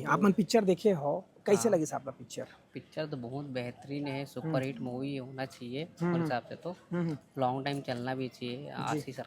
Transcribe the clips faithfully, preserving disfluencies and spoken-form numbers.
आप मन पिक्चर देखे हो, कैसे हाँ। लगिस आपला पिक्चर? पिक्चर तो बहुत बेहतरीन है, सुपर हिट मूवी होना चाहिए हम्म, मोर हम्म। हिसाब से तो। हम्म, हम्म। लॉन्ग टाइम चलना भी चाहिए, आशीष सर।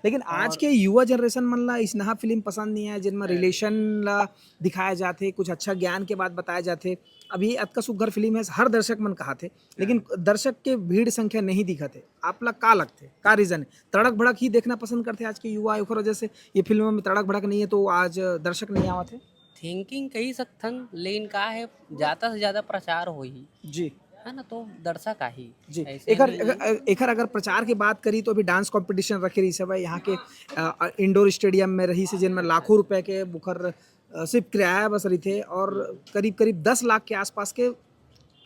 लेकिन आज के युवा जनरेशन मन ला इसनहा फिल्म पसंद नहीं आए, जिनमें रिलेशन ला दिखाया जाथे, कुछ अच्छा ज्ञान के बात बताया जाथे। अभी अतका सुग्घर फिल्म है, हर दर्शक मन कहाथे, लेकिन दर्शक के भीड़ संख्या नहीं दिखत है। आपला का लगथे, का रीजन है? तड़क भड़क ही देखना पसंद करथे आज के युवा, ओकर वजह से ये फिल्म में तड़क भड़क नहीं है तो आज दर्शक नहीं आवत है। थिंकिंग कही सकथन, लेकिन का है, ज्यादा से ज्यादा प्रचार होही, जी है ना, तो दर्शक आही। जी। ऐसे एकर नहीं एकर, एकर अगर प्रचार की बात करी तो अभी डांस कंपटीशन रखे रहिस हवय यहाँ के इंडोर स्टेडियम में, रहिस हे, जिनमें लाखों रुपए के बुकर सिर्फ किराया बस रहिथे और करीब करीब दस लाख के आसपास के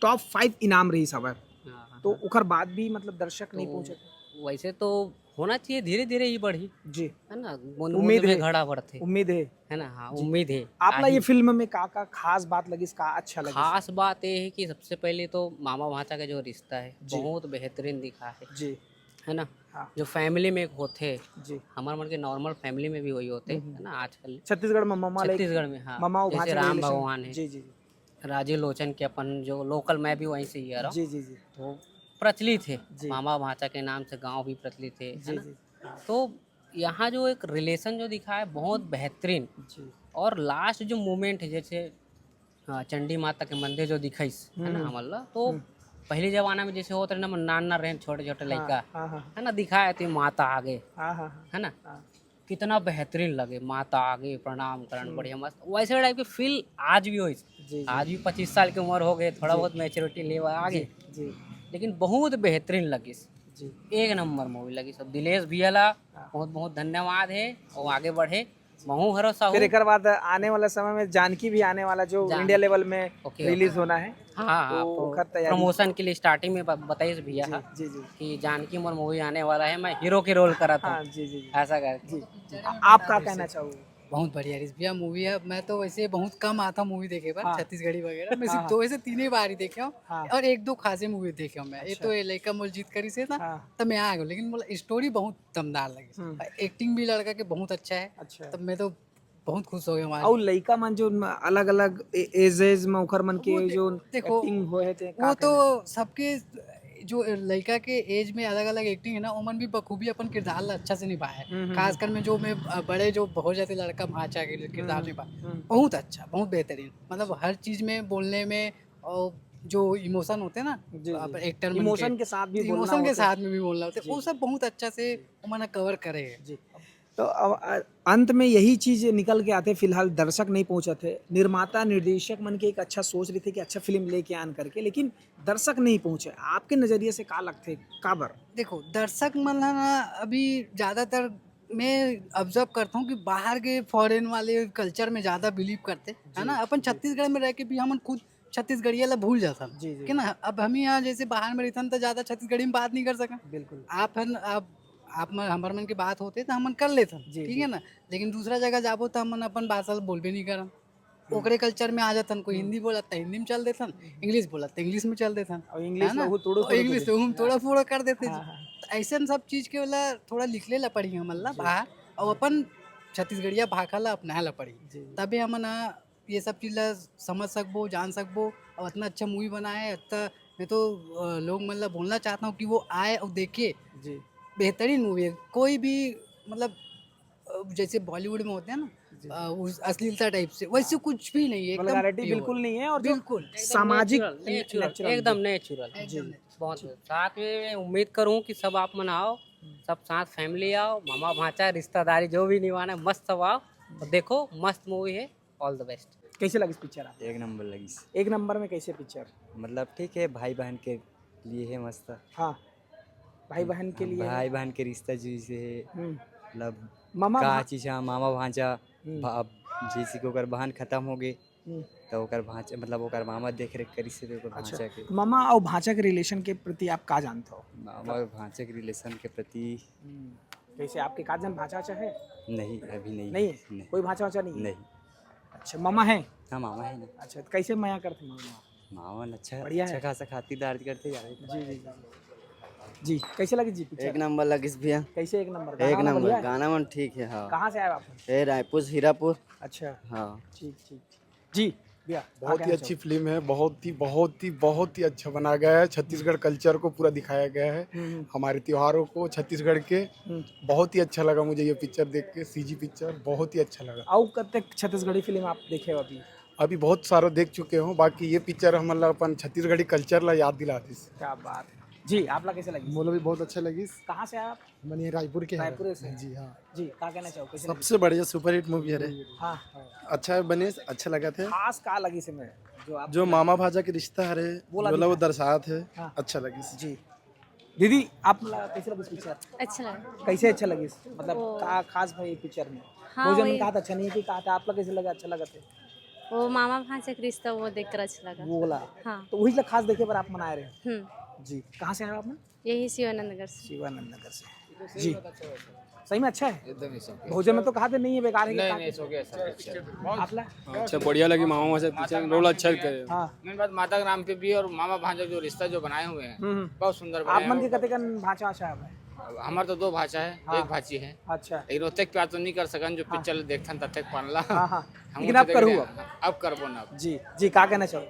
टॉप फाइव इनाम रहिस हवय। हाँ, हाँ, तो हाँ। ओकर बाद भी मतलब दर्शक नहीं तो पहुंचे। वैसे तो होना चाहिए, धीरे धीरे ही बढ़ी, जी। है ना, बूंद उम्मीद बूंद में है। घड़ा बढ़थे, उम्मीद है। है ना। हाँ, जी। उम्मीद है। आपला आही। ये फिल्म में का का खास बात लगिस, का अच्छा लगिस? खास बात ये है कि सबसे पहले तो मामा भांचा का जो रिश्ता है, जी। बहुत बेहतरीन दिखा है, जी। है ना। हाँ। जो फैमिली में एक होथे, जी। हमारे मन के नॉर्मल फैमिली में भी वही होते हम्म। हैं ना आजकल। छत्तीसगढ़ में ममा ले छत्तीसगढ़ में, हाँ, ममा और जैसे भांचा के राम relation। भगवान है, जी जी जी। राजीव लोचन के अपन जो लोकल, मैं भी वहीं से ही आ रहा हूँ, जी जी जी। तो प्रचलित है। जी। मामा भांचा के नाम से गांव भी प्रचलित है, है जी ना? जी। हाँ। तो यहाँ जो एक रिलेशन जो दिखा है, बहुत बेहतरीन। जी। और लास्ट जो मोमेंट है, जैसे अ, चंडी माता के मंदिर जो दिखाइस, है ना, हम्म। हमन ला, तो हम्म। पहले जमाना में जैसे होत रहे ना, नान नान रहे छोटे छोटे हाँ, लड़का, हाँ, हाँ, है ना, दिखाए थे माता आगे, हाँ, हाँ, हाँ, है ना, हाँ। कितना बेहतरीन लगे, माता आगे प्रणाम करन, हम्म। बढ़िया मस्त, वैसे टाइप के फील आज भी होइस। जी, जी। आज भी पच्चीस साल की उम्र हो गए, थोड़ा जी। बहुत मैच्योरिटी लेवल आ गए, जी, जी, लेकिन बहुत बेहतरीन लगिस, जी। एक नंबर मूवी लगिस। अब दिलेश भैया ला हाँ। बहुत बहुत धन्यवाद है, और आगे बढ़े, महू भरोसा हो। फिर एक बाद आने वाला समय में जानकी भी आने वाला, जो जानकी। इंडिया लेवल में ओके, रिलीज ओके। होना है। हाँ, तो हाँ, ओकर तैयारी। प्रमोशन के लिए स्टार्टिंग में ब-, बताइस भैया, जी, हाँ, जी, जी। कि जानकी मोर मूवी आने वाला है, मैं हीरो के रोल करा था, हाँ, जी, जी, जी। ऐसा कर। जी। आ-, आप का कहना चाहोगे? बहुत बढ़िया रिस भैया मूवी है। मैं तो वैसे बहुत कम आता मूवी देखे बर, हाँ। छत्तीसगढ़ी वगैरह। मैं सिर्फ हाँ। दो से तीन ही बार ही देखे हूँ हाँ। और एक दो खासे मूवी देखे हूँ मैं। ये अच्छा। तो ये लइका मोल जीत करी से ना, हाँ। तब मैं आ गया, लेकिन मोला स्टोरी बहुत दमदार लगी। हम्म। एक्टिंग भी लड़का के बहुत अच्छा है, अच्छा। तब मैं तो बहुत खुश हो गया वहाँ। और लइका मन जो अलग-अलग ए-, एजेस में ओखर मन के वो दे-, जो देखो, एक्टिंग होए हे ते का वो कहना? तो सबके जो लइका के एज में अलग अलग एक्टिंग है ना, ओमन भी बखूबी अपन किरदार ला अच्छा से निभाए। हम्म, हम्म, खासकर में जो मैं, अ, बड़े जो बहुत जाते लड़का भांचा के किरदार हम्म, निभाए, हम्म। बहुत अच्छा, बहुत बेहतरीन। मतलब हर चीज में बोलने में और जो इमोशन होते हैं ना, जी, अब जी। एक्टर मन इमोशन के के साथ भी बोलना इमोशन के होता है। साथ में भी बोलना होता है, जी। वो सब बहुत अच्छा से जी। ओमन कवर करे हैं। जी। तो अब अ, अंत में यही चीज निकल के आते, फिलहाल दर्शक नहीं पहुंचत हे, निर्माता निर्देशक मन के एक अच्छा सोच रहिथे कि अच्छा फिल्म लेके आन करके, लेकिन दर्शक नहीं पहुंचे। आपके नजरिए से का लगथे, काबर? देखो, दर्शक मन ह ना अभी ज्यादातर मैं ऑब्जर्व करता हूँ कि बाहर के फॉरेन वाले कल्चर में ज्यादा बिलीव करते, है ना। अपन छत्तीसगढ़ में रह के भी हमन खुद छत्तीसगढ़िया ला भूल जाथन, जी, जी। कि ना। अब हम यहाँ जैसे बाहर में रहिथन तो ज्यादा छत्तीसगढ़ी में बात नहीं कर सकन। बिल्कुल। आप हन, आप, आप मन, हमर मन के बात होते तो हमन कर लेथन, जी, ठीक जी। है ना। लेकिन दूसरा जगह जाबो तो हमन अपन भाषा ला बोलबे नहीं करन। ओकरे कल्चर में आ जाथन, कोई हिंदी बोलत त हिंदी में चल देथन, इंग्लिश बोलत त इंग्लिश में चल देथन, और इंग्लिश है ना? में वो तोड़ो और फोड़ो इंग्लिश कर तो हम देथन। तोड़ा फोड़ा कर देथे। हाँ, हाँ। तो ऐसे हम सब चीज के वाला थोड़ा लिख ले ला पड़ी हमन ला जी। बाहर, और अपन छत्तीसगढ़िया भाखा ला अपनाए ला पड़ी, जी। तबे हमन ह ये सब चीज ला समझ सकबो, जान सकबो। और इतना अच्छा मूवी बनाए, इतना मैं तो अ, लोग मन ला बोलना चाहता हूँ कि वो आए और देखे। जी। बेहतरीन मूवी है। कोई भी मतलब अ, जैसे बॉलीवुड में होते हैं ना, जी। अ, उस अश्लीलता टाइप से, वैसे कुछ भी नहीं है, एकदम वल्गैरिटी प्योर। बिल्कुल नहीं है और जो बिल्कुल। एकदम सामाजिक नेचुरल, नेचुरल, नेचुरल एकदम जो- नेचुरल। जी। एकदम बहुत साथ में मैं उम्मीद करूँ कि सब आप मन आओ, सब साथ फैमिली आओ, मामा भांचा रिश्तेदारी जो भी निभाना है, मस्त सब आओ और देखो, मस्त मूवी है। All the best. कैसे लगिस पिक्चर आप? एक नंबर लगिस। एक नंबर में कैसे पिक्चर? मतलब ठीक है, भाई बहन के लिए है मस्त। हाँ, भाई बहन के लिए। भाई बहन के रिश्ता जैसे है, हम्म। मतलब मामा का भा- चीज है, मामा भांचा। हम्म। भा- अब जैसे कि ओकर बहन खत्म हो गए, हम्म। तो ओकर भांचा, मतलब ओकर मामा देख रेख करी से ओकर अच्छा। भांचा के। मामा और भांचा के रिलेशन के प्रति आप का जानते हो? मामा और भांचा के रिलेशन के प्रति कैसे आपके का जन भांचा वाचा है? नहीं, अभी नहीं। नहीं है? नहीं। कोई भांचा वाचा नहीं है? नहीं। अच्छा, मामा है? हाँ, मामा है ना। अच्छा, तो कैसे मया करते मामा? मामा अच्छा, बढ़िया अच्छा है। खासा खातिरदारी करते यार। जी जी जी। जी, कैसे लगी जी पिक्चर? एक नंबर लगिस भैया। कैसे एक नंबर? एक गाना वाना नंबर बढ़िया है? गाना मन ठीक है। हाँ। कहाँ से आए आप? ए रायपुर से हीरापुर। अच्छा। हाँ। ठीक ठीक। जी भैया, बहुत ही अच्छी फिल्म है। बहुत ही बहुत ही बहुत ही अच्छा बनाया गया है। छत्तीसगढ़ कल्चर को पूरा दिखाया गया है, हमारे त्योहारों को छत्तीसगढ़ के। बहुत ही अच्छा लगा मुझे ये पिक्चर देख के। सीजी पिक्चर बहुत ही अच्छा लगा। अउ कतेक छत्तीसगढ़ी फिल्म आप देखे हो अभी? अभी बहुत सारा देख चुके हो, बाकी ये पिक्चर हमन ला अपन छत्तीसगढ़ी कल्चर ला याद दिला दिस। क्या बात है जी। आप ला कैसे लगी? मोला भी बहुत अच्छा लगिस। कहाँ से आए आप? हमन ये रायपुर के हैं। रायपुर से? जी हाँ। जी, का कहना चाहो, कैसे लगी? सबसे बढ़िया सुपरहिट मूवी हरे। हाँ। अच्छा बने, अच्छा लगा थे। खास का लगी से मैं जो आप जो मामा भांचा के रिश्ता हरे, वो ला जो ला वो दिखा। दर्शात है, हाँ। अच्छा लगिस। जी। दीदी, आप ला कैसे लगिस पिक्चर? अच्छा लगा। कैसे अच्छा लगिस? मतलब वो का खास भाई पिक्चर में? हाँ, बहुत जन वही। कहा था अच्छा नहीं है कि कहा था, आप ला कैसे लगा, अच्छा लगा थे? वो मामा भांचा के रिश्ता वो देख कर अच्छा लगा। वो वाला? हाँ। तो वही ला खास देखे पर आप मन आए रहे? हम्म। जी। कहाँ से आए हो आप मन? यही शिवानंद नगर से। शिवानंद नगर से। जी। सही में अच्छा है? एकदम ही सही। भोजन में तो कहा थे नहीं है, बेकार है कि नहीं, का नहीं, सो गया सर, पिक्चर। आप ला? अच्छा, बढ़िया लगी मामा भांचा पिक्चर, रोल अच्छा करे। हाँ। मेन बात माता के नाम पे भी और मामा भांचा जो रिश्ता जो बनाए हुए हैं, हम्म, हम्म। बहुत सुंदर आप बनाए मन हैं। के कते कन भांचा वाचा है? अब हमार तो दो भांचा है, हाँ। एक भांची है। अच्छा। लेकिन ओतेक प्यार तो नहीं कर सकन जो हाँ। पिक्चर देखथन ततेक पन ला। हाँ, हाँ। हम लेकिन ओतेक आप करू नहीं। अब। अब करबो ना। जी, जी, का कहना चाहो?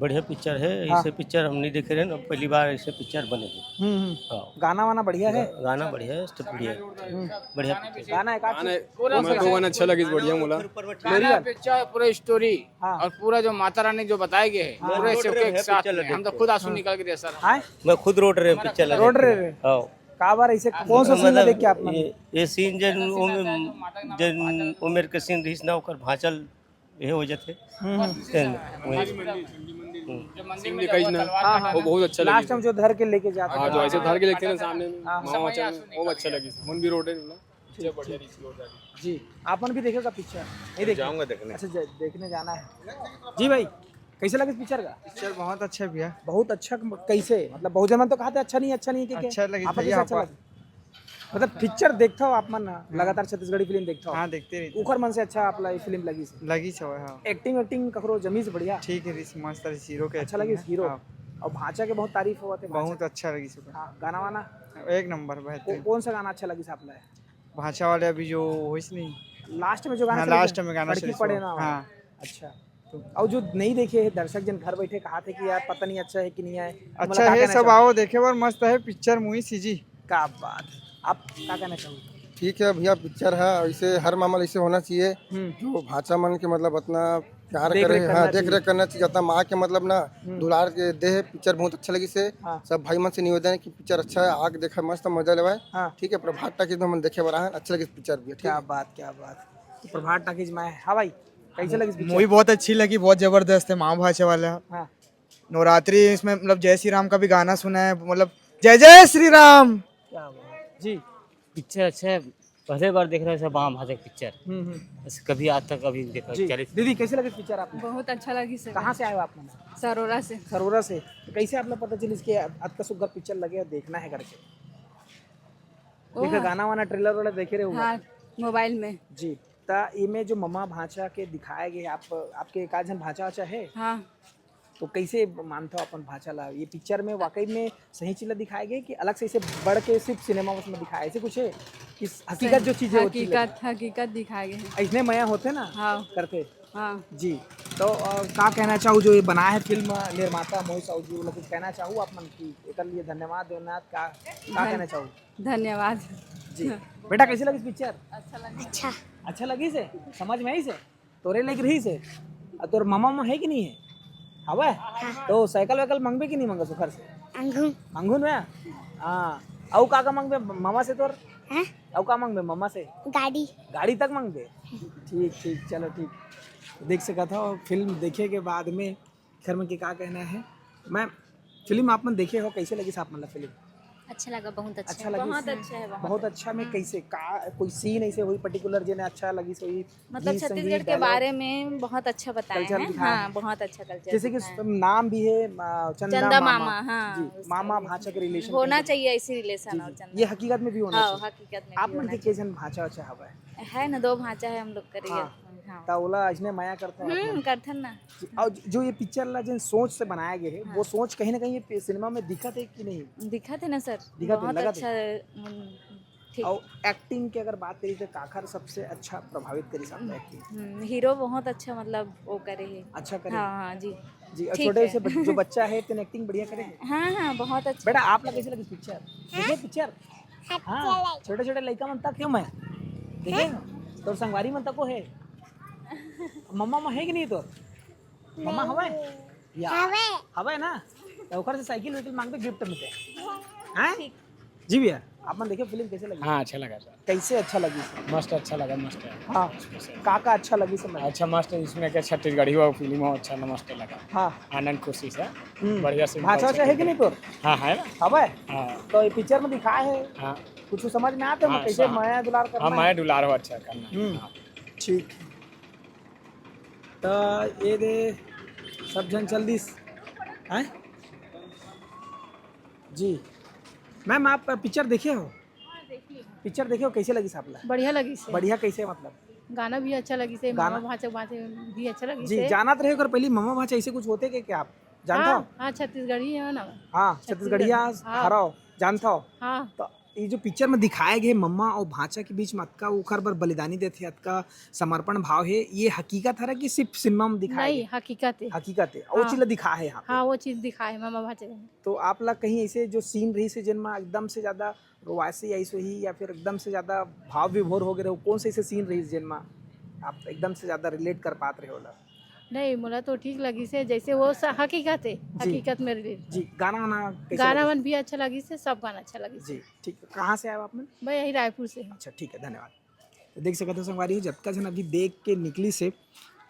बढ़िया पिक्चर है, हाँ। ऐसे पिक्चर हम नहीं देखे रहे ना, पहली बार ऐसे पिक्चर बने हैं। हम्म, हम्म। हाँ। गाना वाना बढ़िया है? गा-, गाना बढ़िया है, स्टेप बढ़िया है। हम्म। बढ़िया पिक्चर। गाना एक आध गाने, चीज? कौन सा मैं तो गाना? गाना अच्छा लगिस, बढ़िया मोला। लोरी गाना वाला? पिक्चर पूरा स्टोरी हाँ। और पूरा जो माता रानी जो बताए गए हैं, हाँ। पूरे रोड से रे एक है साथ पिक्चर में। हम तो देख के। खुद आंसू हाँ। निकाल के दिया सर। हाँ? मैं खुद रोड रे पिक्चर लगा रोड देख रे के। रे? हाँ। का बार ऐसे कौन सा सीन मतलब, देख के आप मन? ये, ये सीन जन उम-, जन उम्र के सीन रहीस ना, ओकर भांचल ये हो जाते। हम्म, हम्म। तेन, वही। हम्म। सीन दिखाई ना, हाँ, हाँ। वो बहुत अच्छा लास्ट लगे। टाइम जो धर के लेके जाते हाँ, हैं। जो ऐसे धर के लेते हैं ना सामने में, हाँ। मामा भांचा में, वो अच्छा लगे। मन भी रोड है ना। ठीक, ठीक। जी, आप मन भी देखेगा पिक्चर? नहीं देखे? जाऊंगा देखने। अच्छा, ज-, देखने जाना है। जी भाई, कैसे लगे पिक्चर का? पिक्चर बहुत अच्छा है भैया। बहुत अच्छा क-, कैसे? मतलब, बहुत जन मन तो कहा थे, "अच्छा नहीं, अच्छा नहीं है," के, के? अच्छा लगे आप भैया, कैसे अच्छा आप लगे? मतलब, पिक्चर देखता हो आप मन, हाँ। लगातार छत्तीसगढ़ी फिल्म देखता हो? हाँ, देखते रहते हैं। ओखर मन से अच्छा आप ला ये फिल्म लगी से? लगी से, हाँ। एक्टिंग, एक्टिंग ककरो जमी से बढ़िया? ठीक है, रिस-, मस्त है, हीरो के अच्छा एक्टिंग लगी है। हीरो? हाँ। और भांचा के बहुत तारीफ हुआ थे, भांचा बहुत के। अच्छा लगी से। हाँ, गाना वाना? एक नंबर, बेहतरीन। को-, कौन सा गाना अच्छा लगी से आप ला? भांचा वाले अभी जो होइस नहीं। लास्ट में जो गाना हाँ, चले लास्ट थे, में गाना लड़की चले पड़े सो। ना हो। हाँ। अच्छा। तो, और जो नहीं देखे हैं दर्शक जन घर बैठे कहा थे कि यार पता नहीं अच्छा है कि नहीं है, तो अच्छा मतलब है, का कहना सब चाहो? आओ देखे बर, मस्त है पिक्चर, मूवी सीजी। क्या बात है, आप क्या कहना चाहोगे? ठीक है भैया, पिक्चर है, ऐसे हर मामला ऐसे होना चाहिए। हम्म। जो भांचा मन के मतलब इतना प्यार देख करे, रेख हाँ, करना देख चाहिए। रेख करना चाहिए, जितना माँ के मतलब ना हम्म। दुलार के दे है। पिक्चर बहुत अच्छा लगी से। हाँ। सब भाई मन से निवेदन है कि पिक्चर अच्छा है, आके देखा, मस्त मजा लेवाए। हाँ। ठीक है, प्रभात टाकीज में हम देखे वाला है, अच्छा लगी पिक्चर भी, ठीक क्या है? बात, क्या बात। तो प्रभात टाकीज में है। हाँ भाई, कैसे लगी पिक्चर? मूवी बहुत अच्छी लगी, बहुत जबरदस्त है, माँ भांचा वाला। हाँ। नवरात्रि इसमें मतलब जय श्री राम का भी गाना सुना है, मतलब जय जय श्री राम। क्या बात जी। पिक्चर अच्छा है, पहले बार देख रहे हैं सब माँ भांचा के पिक्चर। हम्म, हम्म। बस कभी आज तक अभी देखा जी। चालीस दीदी, कैसे लगे पिक्चर आपको? बहुत अच्छा लगी सर। कहाँ से आए हो आप मन? सरोरा से। सरोरा से। तो कैसे आप लोग पता चली इसके अतका सुग्घर पिक्चर लगे और देखना है करके? ओह। देखा गाना वाना ट्रेलर वाला देखे रहे हो? हाँ, मोबाइल में। जी। ता इमे जो ममा भांचा के दिखाए गए, आप, आपके एक आध झन भांचा वाचा है? हाँ। तो कैसे मानता हो अपन भांचा ला? ये पिक्चर में वाकई में सही चीज ला दिखाए गए कि अलग से इसे बढ़ के सिर्फ सिनेमा में दिखाए, ऐसे कुछ है कि हकीकत जो चीजें होती है? हकीकत, हकीकत दिखाए गए हैं। इसने मया होते ना? हाँ। करते? हाँ। जी। तो, अ, का कहना चाहू जो ये बना है फिल्म निर्माता मोहित साहू जी, मतलब कुछ कहना चाहू आप मन की एकर लिए धन्यवाद, धन्यवाद का, का धन-, कहना चाहू? धन्यवाद। जी। बेटा कैसे लगिस पिक्चर? अच्छा लगिस। अच्छा। अच्छा लगिस हे? समझ में आइस हे? तोरे लायक रहिस हे? अउ तोर ममा म हे कि नहीं हे? हवय? हाँ। तो साइकिल वाइकिल मंगबे कि नहीं मंगस ओखर से? मंगहूँ। मंगहूँ ना? हाँ। अउ का का मंगबे ममा से तोर? हैं? अउ का मंगबे ममा से? गाड़ी। गाड़ी तक मंगबे? ठीक, ठीक, चलो ठीक। देख सकत हो, फिल्म देखे के बाद में घर में के का कहना है। मैं फिल्म आप मन देखे हो, कैसे लगिस आप मन ला फिल्म? अच्छा लगा, बहुत अच्छा। अच्छा लगिस? बहुत अच्छा है, बहुत बहुत अच्छा। अच्छा में हम्म। कैसे का कोई सीन ऐसे होही पर्टिकुलर जेने अच्छा लगिस होही? मतलब गीत, छत्तीसगढ़ संगीत, के dialogue? बारे में बहुत अच्छा बताए कल्चर हैं। दिखाए हाँ, हैं। बहुत अच्छा कल्चर जैसे कि दिखाए हैं। नाम भी है, आ, चंदा चंदा मामा। मामा, हाँ, जी, उसका मामा भी भांचा के रिलेशन होना कहीं चाहिए ऐसी रिलेशन जी, और जी। चंदा ये हकीकत में भी होना हाँ, चाहिए। हकीकत में आप भी मन होना के चाहिए। के जन भांचा वाचा हवय? है ना, दो भांचा है हम लोग का हाँ। रियल-, हाँ। त ओला अइसने मया करथव आप हम्म, मन? करथन ना। जी, अउ जो ये पिक्चर ला जेन सोच से बनाया गया है, हाँ। वो सोच कहीं ना कहीं ये पि-, सिनेमा में दिखत है कि नहीं? दिखत है ना सर, दिखत है, बहुत लगत है। अच्छा, हम्म, ठीक। और एक्टिंग के अगर बात करी तो काखर सबसे अच्छा प्रभावित करी आपला एक्टिंग? हम्म, हीरो बहुत अच्छा, मतलब, वो करे है। अच्छा करे। हाँ, हाँ जी। जी, और ठीक छोटे है। से बच- जो बच्चा है, तेन एक्टिंग बढ़िया करे है। हाँ, हाँ, बहुत अच्छा। बेटा, आप ला कैसे लगी पिक्चर? देखे पिक्चर? हाँ, छोटे छोटे लइका मन तक क्यों मैं देखे, तोर संगवारी मन तक को है। मम्मा में है कि नहीं तोर? मम्मा हवे? या। हवे ना? तो ओकर से साइकिल वाइकिल मांगते, गिफ्ट मिलते हैं। जी भैया, आप मन देखे फिल्म कैसे लगी? हाँ, अच्छा लगा सर। कैसे अच्छा लगी सर? मस्त अच्छा लगा, मस्त है। हाँ, का का अच्छा लगी सर? अच्छा, मस्त है, इसमें क्या छत्तीसगढ़ी हुआ फिल्म हो, अच्छा मस्त लगा। हाँ। आनंद खुशी से हम्म। बढ़िया से अच्छा अच्छा है कि नहीं तोर? हाँ, है ना? हवे? हाँ। तो ये पिक्चर में दिखाए है, हाँ। कुछ समझ में आते हैं हाँ, कैसे हाँ। माया दुलार करना हाँ, है? माया दुलार हो, अच्छा करना है। हम्म। हाँ। ठीक। तो ये दे सब जन चल दिस हैं जी। मैम, आप पिक्चर देखे हो? पिक्चर देखे हो, कैसे लगी आपला? बढ़िया लगी से। बढ़िया कैसे, मतलब? गाना भी अच्छा लगी से, गाना? मामा भांचा भांचे भी अच्छा लगी जी, से। जानत रहे हो, अगर पहली मामा भांचा ऐसे कुछ होते के क्या आप जानता हो? हाँ, हाँ, छत्तीसगढ़ी है ना। हाँ, छत्तीसगढ़िया हाँ। हराओ जानता हो? हाँ। तो ये जो पिक्चर में दिखाए गए मम्मा और भांचा के बीच में अतका ओखर बर बलिदानी देथे, अतका समर्पण भाव है, ये हकीकत हरा कि सिर्फ सिनेमा में दिखाए नहीं, गए? हकीकत है। हकीकत है, वो हाँ। चीज ला दिखा है यहाँ पे। हाँ, वो चीज दिखाए मामा भांचे में। तो आप ला कहीं ऐसे जो सीन रही से जिनमें एकदम से ज्यादा रोवासी आई सोही या फिर एकदम से ज्यादा भाव विभोर हो गए रहो, कौन से ऐसे सीन रही जिनमें आप एकदम से ज्यादा रिलेट कर पात रहे होला? नहीं, मोला तो ठीक लगी से, जैसे वो स-, हकीकत है, जी। हकीकत में रिलेट। जी, गाना वाना कैसे गाना लगे? मन भी अच्छा लगी से, सब गाना अच्छा लगी से। जी, ठीक। कहाँ से आए हो आप मन? मैं यही रायपुर से हूँ। अच्छा, ठीक है, धन्यवाद। तो देख सकते हो संगवारी हो, जतका जन अभी देख के निकली से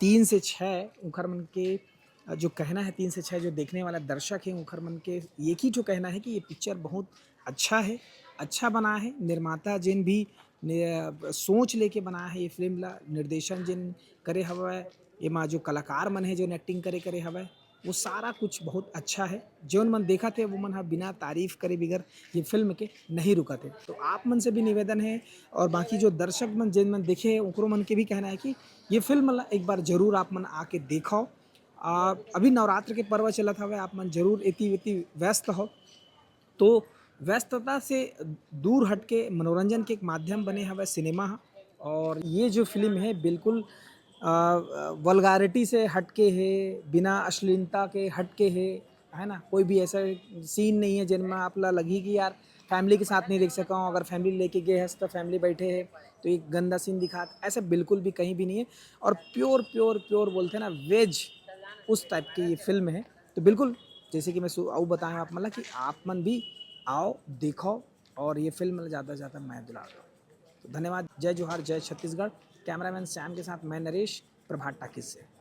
तीन से छः उखर मन के, अ, जो कहना है, तीन से छः जो देखने वाला दर्शक है उखर मन के एक ही जो कहना है कि ये पिक्चर बहुत अच्छा है, अच्छा बना है। निर्माता जिन भी ने, अ, सोच लेके बना है ये फिल्म ला, निर्देशन जिन करे हवय, एमा जो कलाकार मन है, जो एक्टिंग करे करे हवय, वो सारा कुछ बहुत अच्छा है। जोन मन देखत है, वो मन ह बिना तारीफ करे बिगर ये फिल्म के नहीं रुकत है। तो आप मन से भी निवेदन है और बाकी जो दर्शक मन जिन मन देखे हैं, उकरो मन के भी कहना है कि ये फिल्म ला एक बार जरूर आप मन आके देखो। आ, अभी नवरात्र के पर्व चलत हवे, आप मन जरूर एती वेती व्यस्त हो, तो व्यस्तता से दूर हटके मनोरंजन के एक माध्यम बने हवे सिनेमा ह। और ये जो फिल्म है बिल्कुल वल्गारिटी से हटके है, बिना अश्लीलता के हटके है, है ना? कोई भी ऐसा सीन नहीं है जिनमें आप ला लगी कि यार फैमिली के साथ नहीं देख सका हूँ, अगर फैमिली लेके गए हस तो फैमिली बैठे है तो एक गंदा सीन दिखात, ऐसा बिल्कुल भी कहीं भी नहीं है। और प्योर प्योर प्योर बोलते हैं ना, वेज, उस टाइप की ये फिल्म है। तो बिल्कुल जैसे कि मैं सु- अउ बताया आप मन ला कि आप मन भी आओ, देखो और ये फिल्म ला ज़्यादा से ज़्यादा माया दुलार दो। तो धन्यवाद। जय जोहार, जय छत्तीसगढ़। कैमरामैन सैम के साथ मैं नरेश, प्रभात टाकीज से।